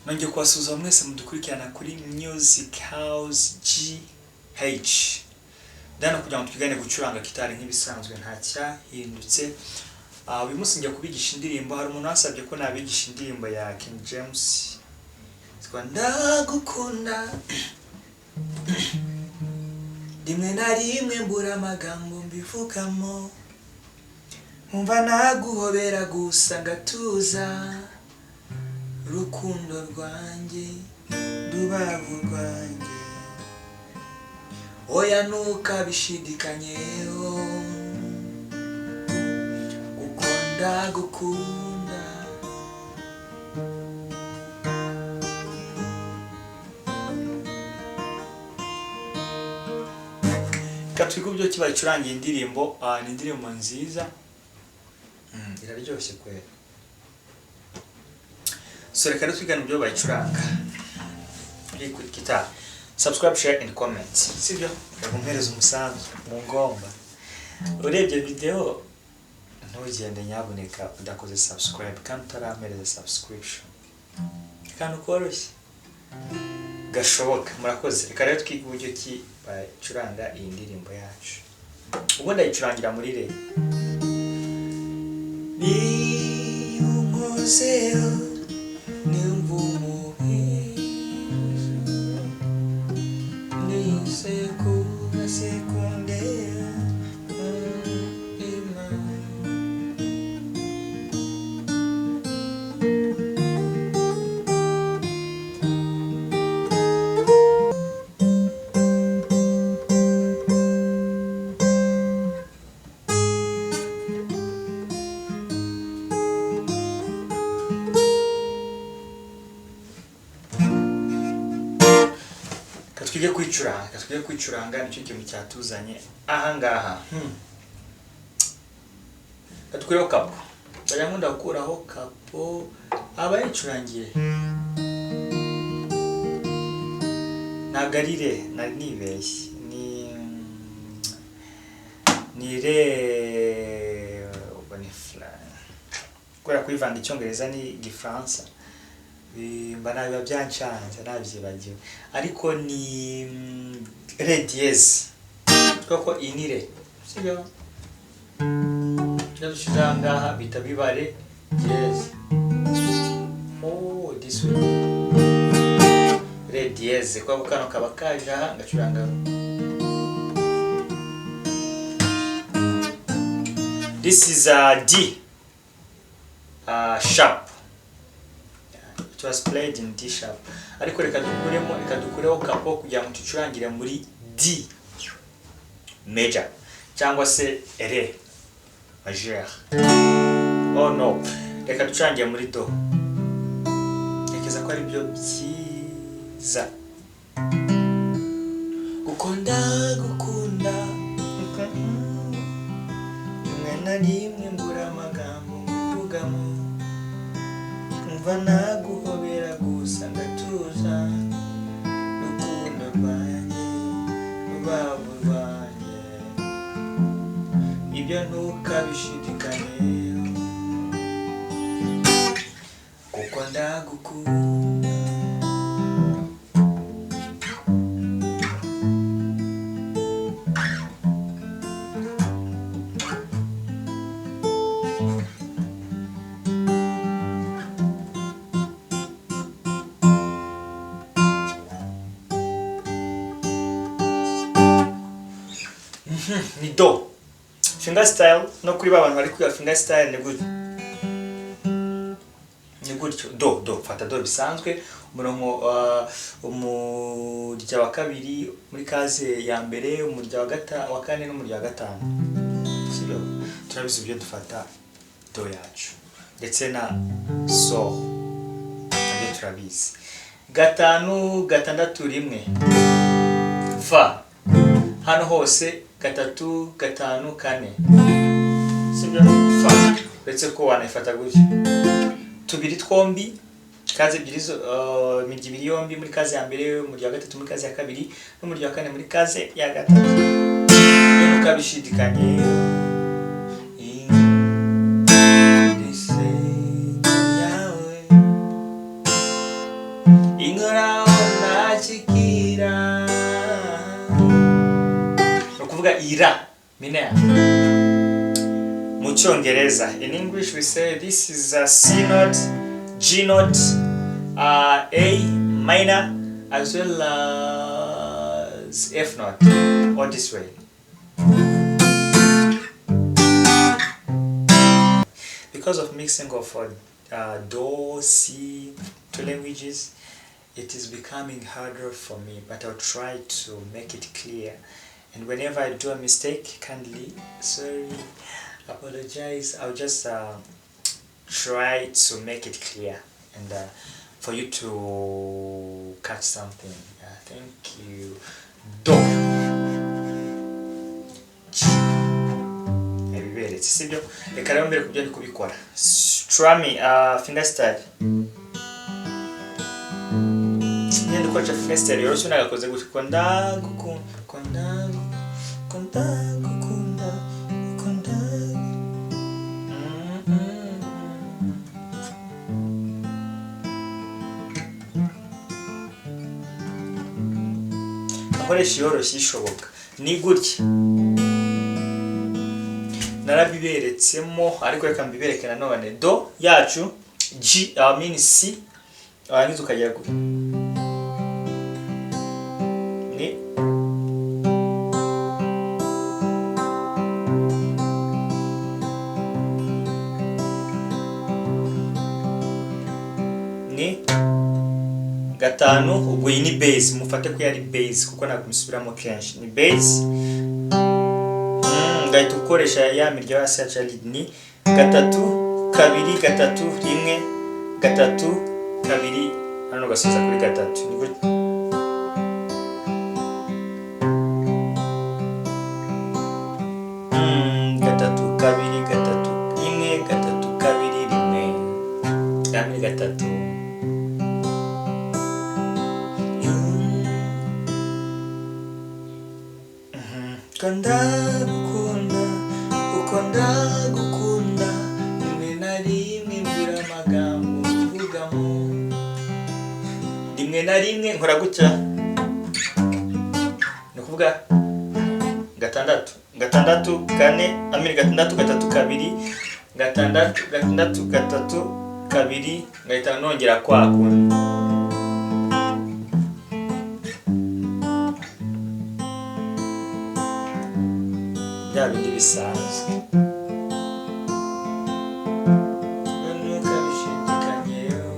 Nongeye kubasuhuza mwese mudukurikirana kuri Music House GH. Ndano kugira ngo twigane gucuranga gitari nk'ibisanzwe, nta cyahindutse. Uyu munsi ngiye kubigisha indirimbo. Hari umuntu wasabye ko nabigisha indirimbo ya King James yitwa Ndagukunda. Rimwe na rimwe mbura amagambo mbivugamo, nkumva naguhobera gusa ngatuza. Rukundo rwanjye, rubavu rwanjye, oya ntukabishidikanyeho, kuko ndagukunda. Reka twige uburyo ki bayicurangira indirimbo. Ni indirimbo nziza, iraryoshye kwera. So reka rero twigane uburyo bayicuranga kuri guitar. Subscribe, share and comment, sibyo? Reka umusanzu mu ngomba. Urebye video ntugende nyabuneka udakoze subscribe kandi utarampereza subscription. Akantu koroshye gashoboka. Murakoze. Reka rero twige uburyo ki bacuranga iyi ndirimbo yacu. Ubundi ayicurangira muri re. Niyo unkozeho numva umuhizo, nisekura sekundera umutima. Reka twige kwicuranga, reka twige kwicuranga, nicyo kintu cyatuzanye ahangaha. Reka dukureho capo. Ndajya nkunda gukuraho capo aba yicurangiye. Ntabwo ari re, nari nibeshye. Ni re, ubwo ni fla. Kubera kwivanga icyongereza n'igifaransa mba nabiba byancanze nabyibagiwe, ariko ni re dièse, kuko iyi ni re, sibyo? Iyo dushyize aha ngaha bihita biba re dièse. Oh, this way re dièse, kubera ko kano kaba kaje aha ngacuranga. This is a D sharp. It was played in D sharp. Ariko reka dukuremo, reka dukureho capo kugira ngo tucurangire muri D major cyangwa se re majeur. Oh no, reka ducurangire muri do. Ntekereza ko ari byo byiza. Kuko ndagukunda, rimwe na rimwe mbura amagambo mbivugamo, nkumva naguhobera gusa ngatuza. Rukundo rwanjye, rubavu rwanjye, ibyo ntukabishidikanyeho, kuko ndagukunda. Ni do finger style. No kuri ba bantu bari kwiga finger style ni gutyo, ni gutyo. Do do, fata do bisanzwe, umurongo umurya wa kabiri muri case ya mbere, umurya wa kane n'umurya wa gatanu, sibyo? Turabizi uburyo dufata do yacu ndetse na sol, nabyo turabizi. Gatanu gatandatu rimwe fa, hano hose gatatu gatanu kane, sibyo? Fa, uretse ko wanayifata gutya tubiri twombi, case ebyiri, imirya ibiri yombi muri case ya mbere, umurya wa gatatu muri case ya kabiri n'umurya wa kane muri case ya gatatu. Rero ntukabishidikanye. Yawe. Inkoraho ntakikira, ni ukuvuga ira mineur mu Cyongereza. In English we say this is a C note, G note, A minor, as well as F note, or this way. Because of mixing of Do, C, two languages, it is becoming harder for me, but I'll try to make it clear. And whenever I do a mistake, kindly, sorry, apologize. I'll just try to make it clear and for you to catch something. Thank you. Do, G. Nabiberetse, sibyo? Reka rero mbere kubyo ndi kubikora. Strumming, finger style. Ngenda ukoresha finger style yoroshye, nagakoze gutya ko ndagukunda, ko ndagukunda, ko ndagukunda, ko ndagu. Akoresha iyoroshye ishoboka ni gutya, narabiberetsemo, ariko reka mbibereke nanone. Do yacu, G, I mean C, warangiza ukajya ni gatanu. Ubwo iyi ni bass, mufate ko yari bass kuko ntabwo musubiramo kenshi, ni bass. Ugahita ukoresha ya mirya hasi yacu ya lead, ni gatatu kabiri gatatu rimwe gatatu kabiri, hano ugasoza kuri gatatu. Ni gutya. Gatatu kabiri gatatu rimwe gatatu kabiri rimwe rimwe gatatu. Ko ndagukunda, uko ndagukunda, rimwe na rimwe mbura amagambo mvugamo. Rimwe na rimwe nkora gutya, ni ukuvuga gatandatu gatandatu kane amiri gatandatu gatatu kabiri gatandatu gatandatu gatatu kabiri, ngahita nongera kwa kundi. Bya bindi bisanzwe, ntukabishidikanyeho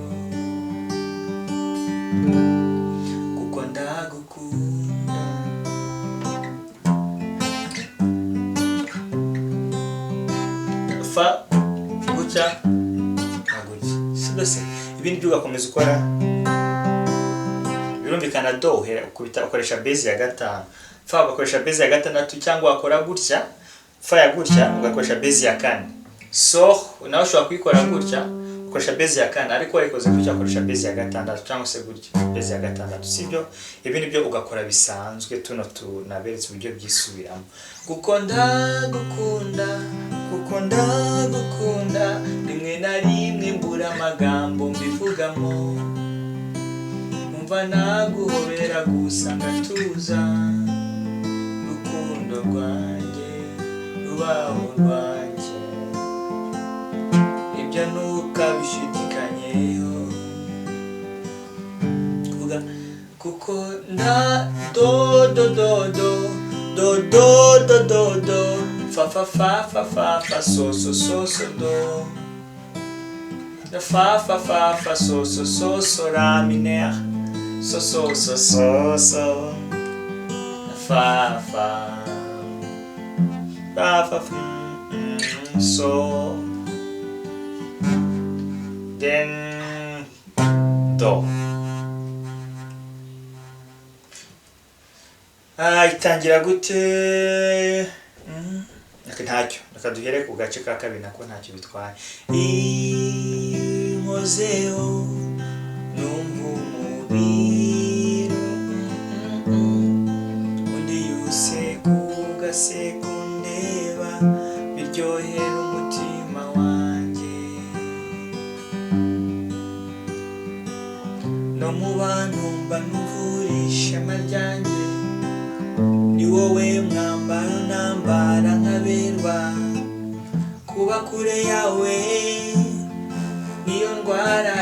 kuko ndagukunda. Fa gutya na gutya, sibyo se? Ibindi byo ugakomeza ukora, birumvikana. Do uhera ukubita ukoresha bass ya gatanu, fa ugakoresha bass ya gatandatu, cyangwa wakora gutya, fa ya gutya, ugakoresha bass ya kane. So nawe ushobora kuyikora gutya, ukoresha bass ya kane, ariko wayikoze gutya ukoresha bass ya gatandatu, cyangwa se gutya bass ya gatandatu, sibyo? Ibindi byo ugakora bisanzwe, tuno tunaberetse uburyo byisubiramo. Kuko ndagukunda, kuko ndagukunda, rimwe na rimwe mbura amagambo mbivugamo, numva naguhobera gusa ngatuza, rukundo rwanjye, rubaho rwanjye, ibyo ntukabishidikanyeho. Kuvuga kuko nda do do do do do do do do do fa fa fa fa fa fa so so so so do fa fa fa fa so so so so la mineur so so so so so fa fa fa fa so, then do. Itangira gute? Reka ntacyo, reka duhere ku gace ka kabiri, nako ntacyo bitwaye. Inkozeho numva umubiri undi yuseka, ugaseka undeba, biryohera umutima wanjye no Mu bantu mba numvura ishema ryanjye. Ni wowe mwambaro nambara nkaberwa. Kuba kure yawe niyo ndwara.